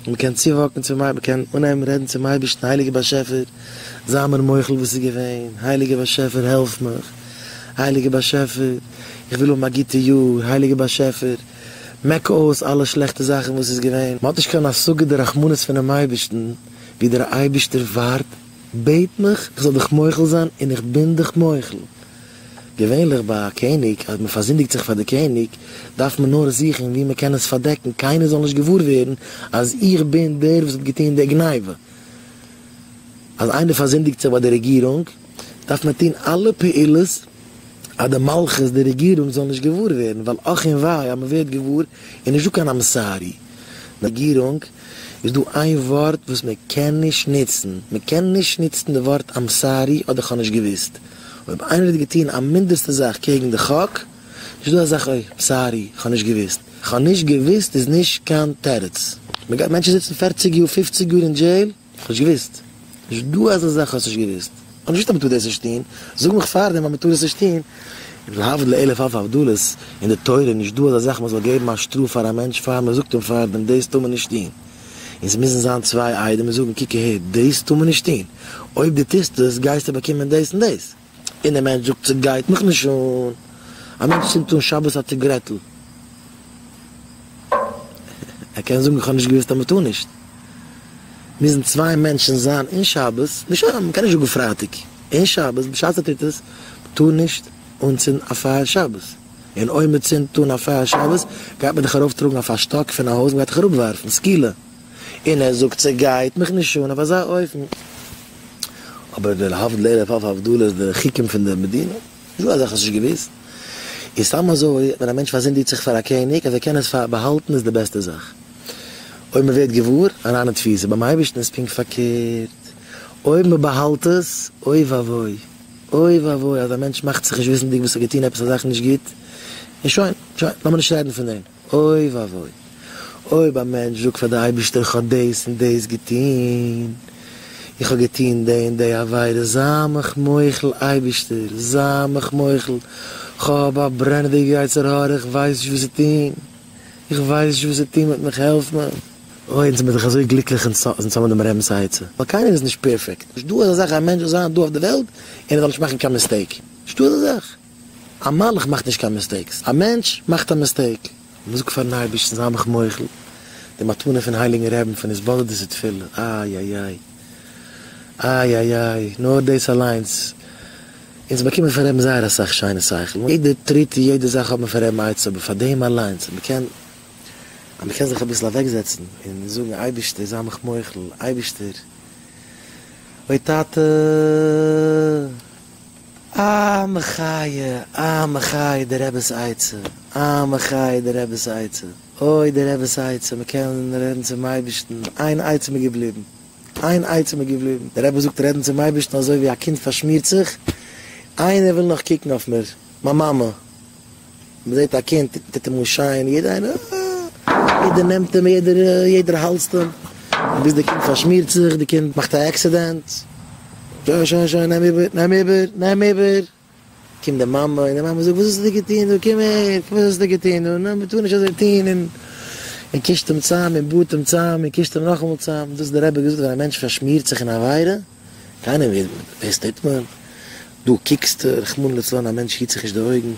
מען קען צואוואקן צום אייבערשטן, מען קען אנהייבן רעדן צום אייבערשטן, הייליגער באשעפער, זיי מיר מוחל וואס איז געווען, הייליגער באשעפער העלף מיך, הייליגער באשעפער איך וויל האבן א גוטע יאר, הייליגער באשעפער מעק אויס אלע שלעכטע זאכן וואס איז געווען. מען האט נישט קיין השגה די רחמנות פונעם אייבערשטן, ווי דער אייבערשטער ווארט, בעט מיך איך זאל דיך מוחל זיין און איך בין דיך מוחל. געווענליך ביי א קעניג אז מען פארזינדיגט זיך פאר די קעניג דארף מען נאר זוכן ווי מען קען עס פארדעקן קיינער זאל נישט געוואר ווערן אז איך בין דער וואס האט געטון די גניבה. אז איינער פארזינדיגט זיך ביי די רעגירונג דארף מען טון אלע פעולות אז די מלכות די רעגירונג זאל נישט געוואר ווערן ווייל אך און וויי אז מען ווערט געוואר איז נישטא קיין I'm sorry. רעגירונג איז דא איין ווארט וואס מען קען נישט נוצן, מען קען נישט נוצן די ווארט I'm sorry אדער כ'האב נישט געוואוסט. אויב איינער האט געטון א מינדעסטע זאך קעגן די חוק, נישט דא אזא זאך אוי sorry כ'האב נישט געוואוסט. כ'האב נישט געוואוסט איז נישט קיין תירוץ. מען גייט מענטשן זיצן פערציג יאר פופציג יאר אין jail, כ'האב נישט געוואוסט. נישט דא אזא זאך האסט נישט געוואוסט. כ'האב נישט געוואוסט אז מ'טאר דאס נישט טון. זאג מיך פארדעם אז מ'טאר עס נישט טון. און להבדיל אלף אלפי הבדלות, אין די תורה איז נישט דא אזא זאך מ'זאל געבן א שטראף פאר א מענטש פאר מ'זאגט אים פארדעם דאס טאר מען נישט טון. און ס'מוזן זיין צוויי עדים און זאגן קוק אהער דאס טאר מען נישט טון. אויב דו טוסט עס גייסטו באקומען דאס און דאס. און דער מענטש זאגט ס'גייט מיך נישט אן. א מענטש צינדט אן שבת א ציגרעטל. ער קען זאגן איך האב נישט געוואוסט אז מ'טאר נישט. מוזן צוויי מענטשן זיין אין שבת, נישט א, מ'קען נישט זאגן פרייטאג, אין שבת בשעת ער טוט עס, מ'טאר נישט אנצינדן א פייער שבת. און אויב מ'צינדט אן א פייער שבת, גייט מען דיך ארויפטראגן אויף א שטאק פון א הויז, מ'גייט דיך אראפווארפן, סקילה. און ער זאגט ס'גייט מיך נישט אן אויף אזא אופן. אבער די להבדיל אלף אלפי הבדלות די חוקים פון די מדינה. נישט דא אזאך האסט נישט געוויסט? איז סתם אזוי ווען א מענטש פארזינדיגט זיך פאר א קעניג אז ער קען עס באהאלטן איז די בעסטע זאך. אויב מען ווערט געוואר, אריין אין תפיסה. ביים אייבערשטן איז פונקט פארקערט, אויב מען באהאלט עס, אוי ואבוי, אוי ואבוי אז א מענטש מאכט זיך נישט וויסנדיג וואס ער האט געטון עפעס א זאך נישט גוט, און שוין, שוין, לאמיר נישט רעדן פון דעם. אוי ואבוי אויב א מענטש זאגט פאר די אייבערשטער איך האב דאס און דאס געטון, איך האב געטון די און די עבירה, זיי מיך מוחל אייבערשטער, זיי מיך מוחל, כ'האב א ברענעדיגע יצר הרע, איך ווייס נישט וואס צו טון, איך ווייס נישט וואס צו טון מיט מיך, העלף מיר. אוי אונז זעמיר דאך אזוי גליקליך אונז האבן דעם רבינ'ס עצה, ווייל קיינער איז נישט פערפעקט, נישט דא אזא זאך א מענטש זאל זיין דא אויף די וועלט און ער זאל נישט מאכן קיין mistake, נישטא אזא זאך. א מלאך מאכט נישט קיין mistakes, א מענטש מאכט א mistake. מען זאגט פארן אייבערשטן זיי מיך מוחל, די מתנה פון הייליגן רעבן פון התבודדות ותפילה, איי איי איי, איי איי איי, נאר דאס אליינס, אונז באקומען פון רעבן זייער אסאך שיינע שכל, יעדע טריט און יעדע זאך האט מען פון רעבן עצה, אבער פאר דעם אליינס, אז מען קען, אז מען קען זיך אביסל אוועקזעצן און זאגן אייבערשטער זיי מיך מוחל, אייבערשטער, אוי טאטע. אה מחיה, אה מחיה די רעבעס עצה, אה מחיה די רעבעס עצה, אוי די רעבעס עצה, מען קען רעדן צום אייבערשטן, איין עצה מיר געבליבן, איין עצה מיר געבליבן, די רבי זאגט רעדן צום אייבערשטן אזוי ווי א קינד פארשמירט זיך, איינער וויל נאך קוקן אויף מיר, מיין מאמע. מען זעט א קינד טוט אים אן שיין, יעדער איינער אה, יעדער נעמט אים, יעדער יעדער האלזט אים, ביז די קינד פארשמירט זיך, די קינד מאכט א accident, שוין שוין שוין נעם איבער, נעם איבער, נעם איבער, קומט די מאמע און די מאמע זאגט וואס האסטו געטון דא, קום הער, וואס האסטו געטון דא, נעם מען טאר נישט אזוי טון, און און קישט אים צאם און באדט אים צאם און קישט אים נאכאמאל צאם, דאס האט דער רבי געזאגט ווען א מענטש פארשמירט זיך אין עבירה, קיינער ווער, וואס טוט מען, דא קוקסטו, רחמנא לצלן א מענטש היט זיך נישט די אויגן.